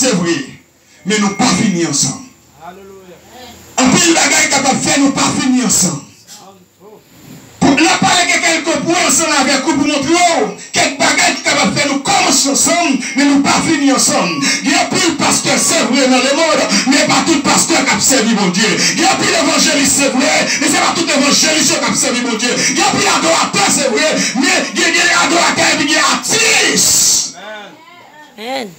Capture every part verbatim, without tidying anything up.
se vre, men nou pa fini ansanm. Anpil bagay kapab fè nou pa fini ansanm. Pou, n ap pale gen kèlke pwen ansanm avèk ou pou montre w kèk bagay ki kapab fè nou kòmanse ansanm, men nou pa fini ansanm. Gen anpil pastè, se vre, nan lemonn, men pa tout pastè k ap sèvi Bondye. Gen anpil evanjelis, se vre, men se pa tout evanjelis yo k ap sèvi Bondye. Gen anpil adoratè, se vre, men gen, gen adoratè epi gen atis. Amen.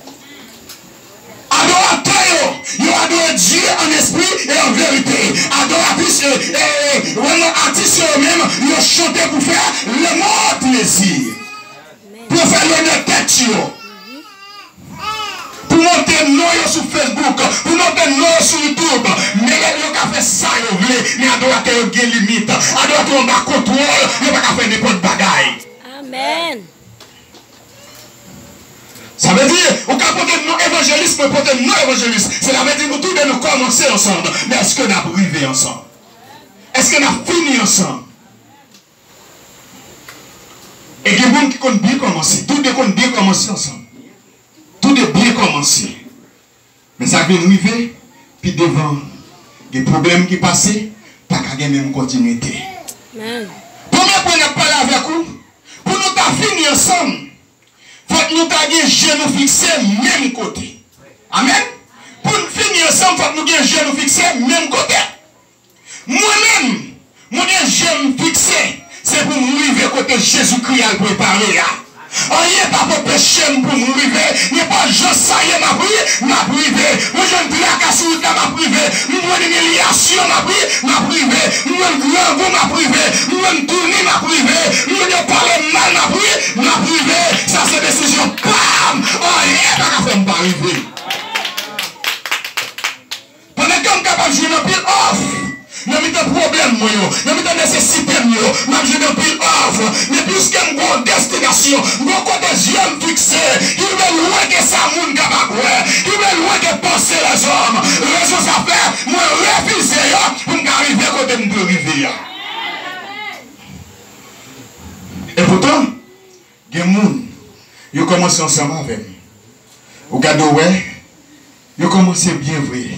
Adoratè yo, yo adore Dye an espri e an verite. Adoratris, e, e, e, wè non, atis yo, yo menm, yo chante pou fè lemonn plezi. Pou yo fè lonè tèt yo. Pou montre non yo sou Facebook, pou montre non yo sou YouTube. Men lè yo ka fè sa yo vle, men adoratè yo gen limit. Adoratè yo anba kontwòl, yo pa ka fè nenpòt bagay. Amen. Sa vle di, ou ka pote non evanjelis, mwen pote non evanjelis. Sela vle di nou toude nou kòmanse ansanm. Men èske n ap rive ansanm? Èske n ap fini ansanm? E gen moun ki konn byen kòmanse. Toude konn byen kòmanse ansanm. Toude byen kòmanse. Men sa k vin rive, pi devan, gen pwoblèm ki pase, pa ka gen menm kontinwite. Amen. Premye pwen n ap pale avèk ou, pou nou ta fini ansanm, fòk nou ta gen je nou fikse menm kote. Amen. Pou n fini ansanm, fòk nou gen je nou fikse menm kote. Mwen menm, mwen gen je m fikse, se pou m rive kote Jezikri al prepare a. Anyen p ap anpeche m pou m rive, nenpòt jan sa ye, m ap ri, m ap rive. Mwen jwenn traka sou wout la, m ap rive. M jwenn imilyasyon, m ap ri, m ap rive. M jwenn grangou, m ap rive. M jwenn touni, m ap rive. M jwenn yo pale m mal, m ap ri, m ap rive. Sa se desizyon pa m. Anyen pa ka fè m pa rive. Pandan ke m kapab jwenn anpil òf nan mitan pwoblèm mwen yo, nan mitan nesesite m yo, m ap jwenn anpil òf. Men piske m gen yon destinasyon, m gen yon kote zye m fikse, ki pi lwen ke sa moun kapab wè, ki pi lwen ke panse lèzòm. Rezon sa fè mwen refize yo pou m ka rive kote m dwe rive a. Epoutan, gen moun, yo kòmanse ansanm avè m. Ou gade w wè, yo kòmanse byen vre.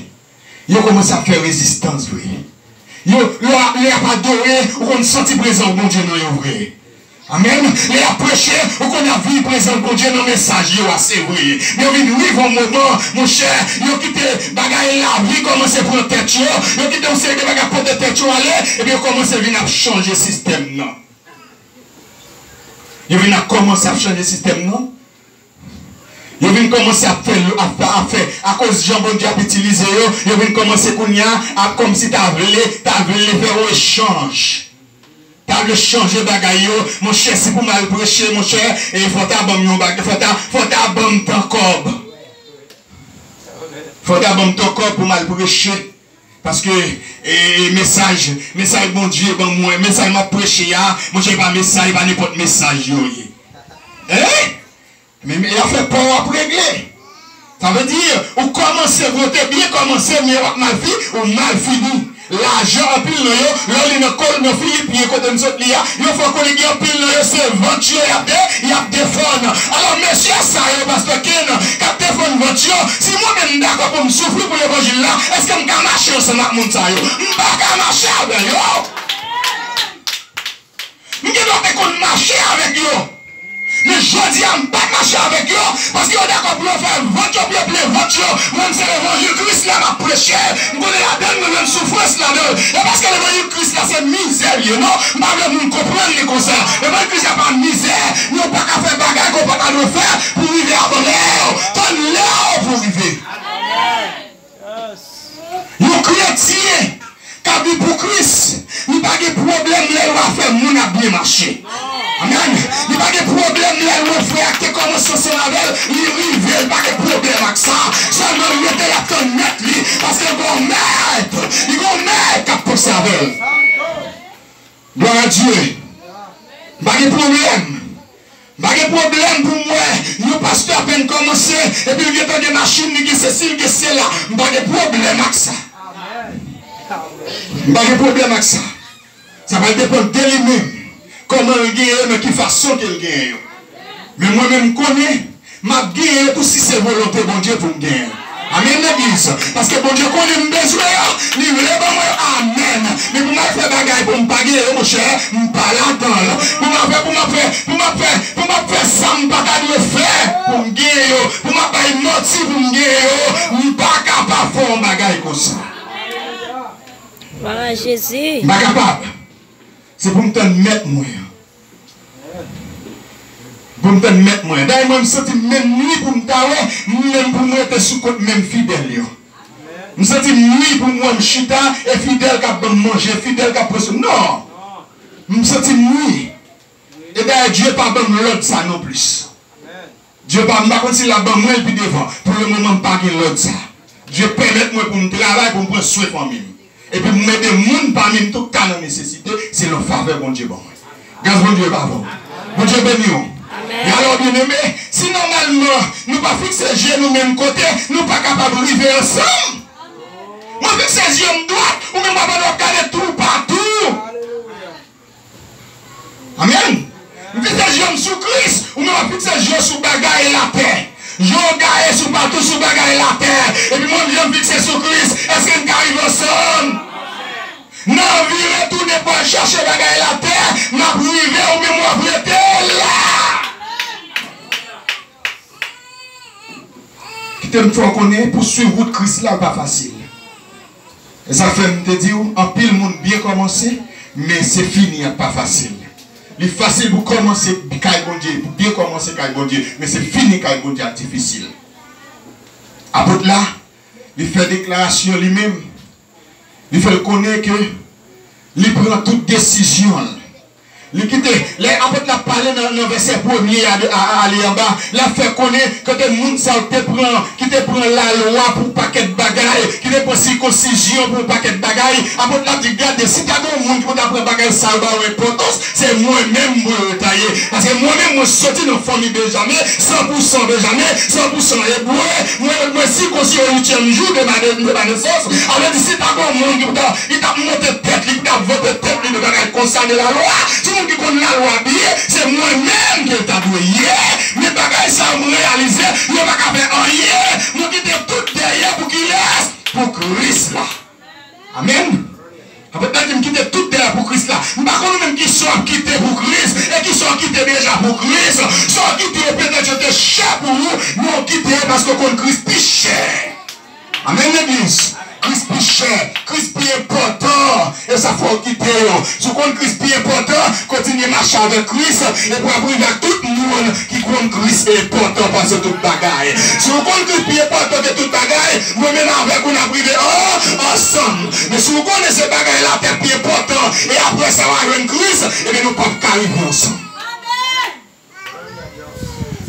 Yo kòmanse ap fè rezistans vre. Yo, yo, lè y ap adore, ou konn santi prezans Bondye nan yo vre. Amèn. Lè y ap preche, ou konn ap viv prezans Bondye nan mesaj yo a, se vre. Men yo vin rive yon moman, monchè, yo kite bagay lavi kòmanse pran tèt yo. Yo kite yon seri de bagay pote tèt yo ale, epi yo kòmanse vin ap chanje sistèm nan. Yo vin ap kòmanse ap chanje sistèm nan. Yo vin kòmanse ap fè, ap, ap fè, akoz jan Bondye ap itilize yo, yo vin kòmanse kounye a ap kòmsi ta vle, ta vle fè yon echanj. Ta vle chanje bagay yo. Monchè, si pou m al preche, monchè, e fò ta ban m yon bagay, fò ta, fò ta ban m tan kòb. Fò ta ban m tan kòb pou m al preche. Paske, e, e, mesaj, mesaj Bondye ban mwen, mesaj m ap preche a, monchè, e pa mesaj, e pa nenpòt mesaj yo ye. Hein? Men, men, y ap fè pa w ap regle. Sa vle di, ou kòmanse vre, ou te byen kòmanse, men w ap mal fi, ou mal fini. Lajan anpil nan yo, lè w li nan kol, nan Filipyen, kote m sot li a, yo fè w konnen gen anpil nan yo, se vant yo y ap de, y ap defann. Alò, mesye sa yo, Pastè Ken, k ap defann vant yo, si mwen menm m dakò pou m soufri pou levanjil la, èske m ka mache ansanm ak moun sa yo? M pa ka mache avè yo. M gendwa te konn mache avèk yo. Men jodi a, m p ap mache avèk yo, paske yo dakò pou yo fè vant yo, pou yo plen vant yo. Mwen, se levanjil Kris la m ap preche. M konnen ladann mwen menm soufrans ladann. E paske levanjil Kris la se mizè l ye, non. M pa vle moun konprann li konsa. Levanjil Kris la pa mizè. Men w pa ka fè bagay ke w pa ta dwe fè pou rive avan lè w. Tann lè w pou rive. Yon kretyen k ap viv pou Kris, li pa gen pwoblèm lè l wè afè moun ap byen mache. Amèn. Li pa gen pwoblèm lè l wè frè a ki te kòmanse ansanm avè l, li rive, li pa gen pwoblèm ak sa. Sèlman l rete, l ap tann mèt li, paske l gen yon mèt, li gen yon mèt k ap panse avè l. Glwa a Dye. M pa gen pwoblèm. M pa gen pwoblèm pou m wè yon pastè apèn kòmanse, epi l gentan gen machin, li gen sesi, li gen sela. M pa gen pwoblèm ak sa. M pa gen pwoblèm ak sa. Sa pral depann de li menm. Kòman l genyen yo, nan ki fason ke l genyen yo. Men mwen menm, m konnen, M ap genyen yo tou si se volonte Bondye pou m genyen. Amèn, legliz. Paske Bondye konnen m bezwen yo, li vle ban mwen yo. Amèn. Men pou m al fè bagay pou m pa genyen yo, monchè, m pa ladan l. Pou m ap fè, pou m ap fè, pou m ap fè, pou m ap fè sa m pa ta dwe fè pou m genyen yo, pou m ap bay manti pou m genyen yo, m pa kapab fè yon bagay konsa. Glwa a Jezi. M pa kapab. Se pou m tann mèt mwen an. Pou m tann mèt mwen an. Dayè, mwen, m santi m menm nwi pou m ta wè, m menm pou m rete sou kont menm fidèl yo. M santi m nwi pou m wè m chita, e fidèl k ap ban m manje, fidèl k ap pran swen m. Non! M santi m nwi. E dayè, Dye pa ban m lòd sa non plis. Dye pa, m pa konn si l ap ban mwen l pi devan. Pou le moman, m pa gen lòd sa. Dye pèmèt mwen pou m travay, pou m pran swen fanmi m. Epi m ede moun pami m tou ka nan nesesite, selon favè Bondye ban mwen. Gras Bondye pa bon. Bondye beni w. E alò, byeneme, si nòmalman nou pa fikse je nou menm kote, nou pa kapab rive ansanm. Mwen fikse je m dwat, ou menm w ap gade toupatou. Amèn. M fikse je m sou Kris, ou menm w ap fikse je w sou bagay latè. Je w gaye sou patou sou bagay latè. Epi mwen menm je m fikse sou Kris. Èske n ka rive ansanm? Nan vire tounen pou al chache bagay latè, n ap rive, ou menm w ap rete la. Kite m fè w konnen, pou swiv wout Kris la pa fasil. E sa fè m te di w, anpil moun byen kòmanse, men se fini an k pa fasil. Li fasil pou kòmanse kay Bondye, pou byen kòmanse kay Bondye, men se fini kay Bondye a k difisil. Apot la, li fè deklarasyon li menm. Li fè l konnen ke li pran tout desizyon l. Li kite, lè apot la ap pale nan, nan vèsè premye a, de, a, a, ale anba, l ap fè konnen kote moun sa yo te pran, ki te pran lalwa pou pakèt bagay, ki te pran sikonsizyon pou pakèt bagay. Apot la ap di, gade, si ta gen yon moun ki pou ta pran bagay sa yo ba yo enpòtans, se mwen menm pou yo ta ye. Paske mwen menm, mwen soti nan fanmi Benjamen, san pou san Benjamen, san pou san Ebre, mwen, mwen sikonsi o uityèm jou de ma, de, de ma nesans. Sa vle di, si ta gen yon moun ki pou ta, li t ap monte tèt li, pou ta vante tèt li de bagay konsa de lalwa, se moun ki konn lalwa byen, se mwen menm ke l ta dwe ye. Men bagay sa a, m reyalize, yo pa ka fè anyen. Nou kite tout dèyè pou kilès? Pou Kris la. Amèn. Apot la di m kite tout dèyè pou Kris la. M pa konn ou menm kisa w ap kite pou Kris, e kisa w kite deja pou Kris. Sa w kite yo petèt yo te chè pou ou, men w kite yo paske w konn Kris pi chè. Amèn, legliz. Kris pi chè, Kris pi enpòtan, e sa fè w kite yo. Si w konn Kris pi enpòtan, kontinye mache avèk Kris, epi w ap rive ak tout moun ki konn Kris enpòtan pase tout bagay. Si w konn Kris pi enpòtan ke tout bagay, mwen menm avèk ou n ap rive an, ansanm. Men si w konnen se bagay latè k pi enpòtan, e apre sa w a jwenn Kris, ebyen nou p ap ka rive ansanm.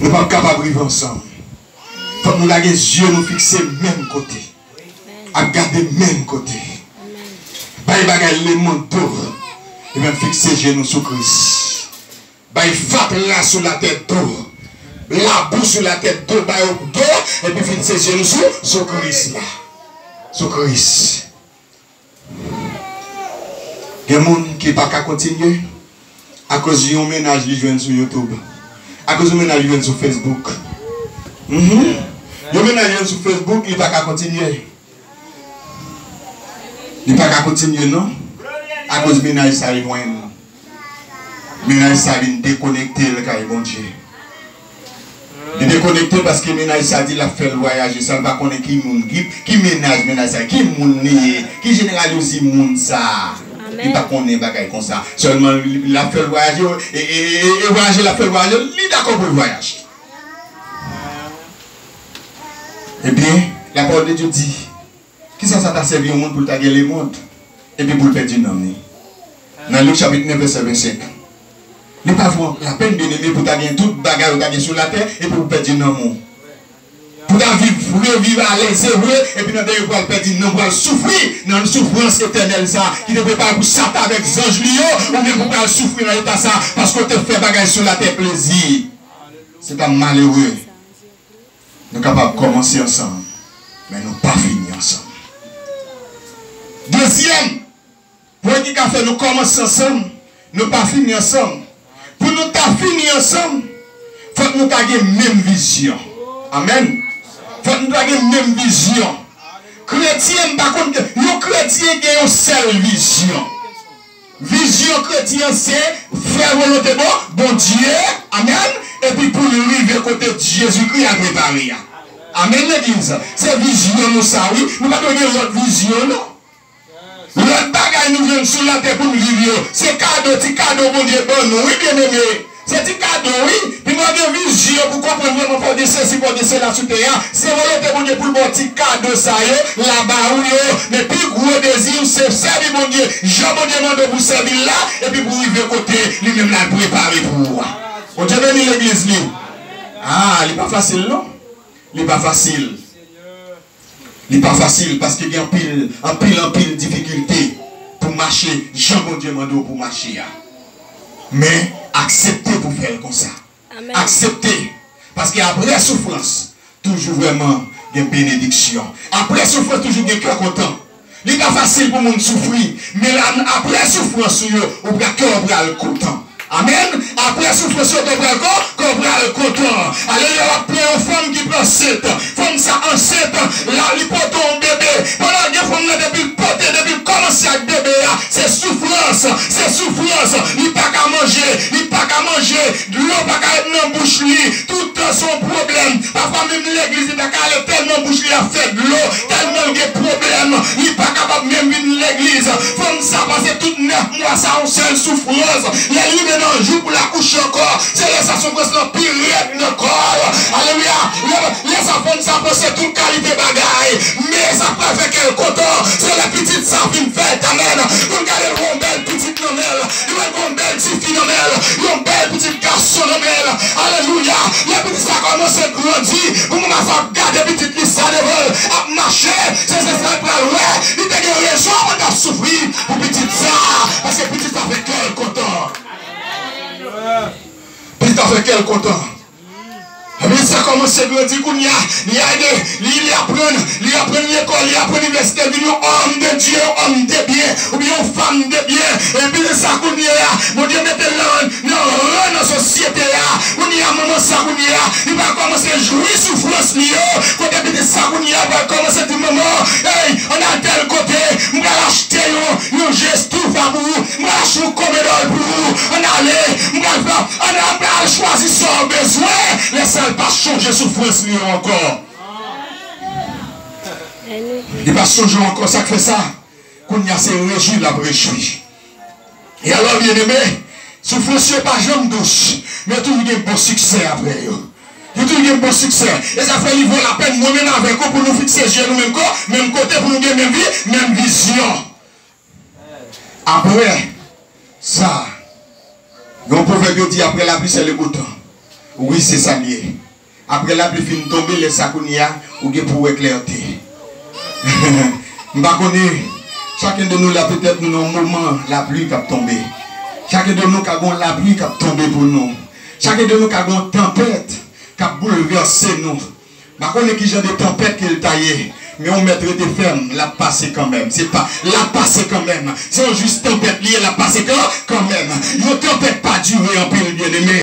Nou p ap kapab rive ansanm. Fòk nou lage zye nou fikse menm kote. Ap gade menm kote. Bay bagay lemonn do. Ebyen, fikse je nou sou Kris. Bay fatra sou latè do. Labou sou latè do. Bay yo do. Epi fikse je nou sou, sou Kris la. Sou Kris. Gen moun ki pa ka kontinye akoz yon mennaj li jwenn sou YouTube. Akoz yon mennaj li jwenn sou Facebook. Mhm. Yon mennaj li jwenn sou Facebook, li pa ka kontinye. Li pa ka kontinye, non. Akoz mennaj sa li jwenn. Mennaj sa vin dekonekte l kay Bondye. Li dekonekte paske mennaj sa di l ap fè l vwayaje, san l pa konnen ki moun, ki, ki mennaj mennaj sa, ki moun li ye, ki jeneraloji moun sa. Li pa konnen bagay konsa. Sèlman li, l ap fè l vwayaje, e, e, e, e, e vwayaje l ap fè l vwayaje, li dakò pou l vwayaje. Ebyen, lapawòl de Dye di, kisa sa ta sèvi yon moun pou l ta gen lemonn, epi pou l pèdi nanm li? Nan Lik chapit nèf, vèsè vennsenk. Li pa vo lapèn, byeneme, pou ta gen tout bagay ou ta gen sou latè, epi pou pèdi nanm ou. Pou ta viv vre, viv alèz, se vre, epi nan dèyè ou pral pèdi nanm, ou pral soufri nan soufrans etènèl sa, ki te prepare pou Satan avèk zanj li yo, ou menm ou pral soufri nan eta sa, paske ou te fè bagay sou latè plezi. Se ta malere. Nou kapab kòmanse ansanm, men nou pa fini ansanm. Dezyèm pwen ki ka fè nou kòmanse ansanm, nou pa fini ansanm. Pou nou ta fini ansanm, Fòk nou ta gen menm vizyon. Amèn. Fòk nou ta gen menm vizyon. Kretyen, m pa konn, yon kretyen gen yon sèl vizyon. Vizyon kretyen an se fè volonte bon, Bondye, amèn, epi pou l rive kote Jezikri al prepare a. Amèn, legliz. Se vizyon nou sa, wi. Nou pa dwe gen lòt vizyon, non. Lòt bagay nou jwenn sou latè pou n viv yo, se kado, ti kado Bondye ban nou, wi, byeneme. Se ti kado, wi. Pi nou gen vizyon pou konprann vrèman fò w gen sesi, fò w gen sela sou tè a. Se volonte Bondye pou l ba w ti kado sa yo, l a ba ou yo. Men pi gwo dezi w se sèvi Bondye jan Bondye mande w pou sèvi l la, epi pou w rive kote li menm l al prepare pou ou a. Bondye beni legliz li. Ah, li pa fasil non. Li pa fasil. Li pa fasil paske gen anpil, anpil, anpil difikilte pou mache jan Bondye mande w pou mache a. Men, aksepte pou fè l konsa. Amèn. Aksepte. Paske apre soufrans, toujou vrèman gen benediksyon. Apre soufrans, toujou gen kè kontan. Li pa fasil pou moun soufri, men la, apre soufrans ou yo, ou pral, kè w pral kontan. Amèn. Apre soufrans yo, kè w pral kon-, kè w pral kontan. Alelouya, w ap pran yon fanm ki ansent. Fanm sa ansent, la, li pote yon bebe. Pandan gen fanm nan, depi l pote, depi l kòmanse ak bebe a, se soufrans, se soufrans. Li pa ka manje, li pa ka manje. Dlo pa ka ret nan bouch li. Tout tan se yon pwoblèm. Pafwa menm legliz li pa ka ale tèlman bouch li ap fè dlo, tèlman l gen pwoblèm. Li pa kapab menm vin legliz. Fanm sa pase tout nèf mwa sa yon sèl soufrans. Lè l rive nan jou pou l akouche ankò, se lè sa soufrans lan pi rèd nan kò l. Alelouya. Lè, lè sa fanm sa pase tout kalite bagay. Men sa pral fè kè l kontan, se lè pitit sa fin fèt. Amèn. Pou l gade l yon bèl pitit nan men l. Li wè l gen yon bèl tifi nan men l, yon bèl pitit gason nan men l. Alelouya! Lè pitit sa kòmanse grandi, pou manman sa ap gade pitit li sa devan l, ap mache, se, se sa l pral wè. Li te gen rezon pou l t ap soufri pou pitit sa, paske pitit sa fè kè l kontan. Pitit sa fè kè l kontan. Epi sa kòmanse grandi kounye a, li ede, li, li aprann, li aprann lekòl, li aprann inivèsite, vin yon òm de Dye, yon òm de byen, oubyen yon fanm de byen. Epi se sa kounye a, Bondye mete l nan, nan ran nan sosyete a. Kounye a, manman sa kounye a, li pral kòmanse jwi soufrans li yo. Kote pitit sa kounye a pral kòmanse di manman, ey, ann al tèl kote, m pral achte yon, yon je estoufa pou ou, m pral achte yon komedòl pou ou, ann ale, m pral fè, ann al, m pral chwazi sa w bezwen. Lè sa l pa chonje soufrans li yo ankò. Li pa chonje ankò, sa k fè sa? Kounye a se rejwi l ap rejwi. E alò, byeneme, soufrans yo pa janm dous, men yo toujou gen bon siksè apre yo. Yo toujou gen bon siksè. E sa fè li vo lapèn mwen menm avèk ou pou nou fikse je nou menm ko-, menm kote, pou nou gen menm vi, menm vizyon. Apre sa, gen yon pwovèb yo di, apre lapli se le beau temps. Wi, se sa l ye. Apre lapli fin tonbe, lè sa kounye a, ou gen pou wè klète. M pa konnen, chaken de nou la, petèt nou nan yon moman lapli k ap tonbe. Chaken de nou ka gen yon lapli k ap tonbe pou nou. Chaken de nou ka gen yon tanpèt k ap boulvèse nou. M pa konnen ki jan de tanpèt ke l ta ye, men ou mèt rete fèm, l ap pase kanmenm. Se pa, l ap pase kanmenm. Se yon jis tanpèt li ye, l ap pase kan-, kanmenm. Yon tanpèt pa dire anpil, byeneme.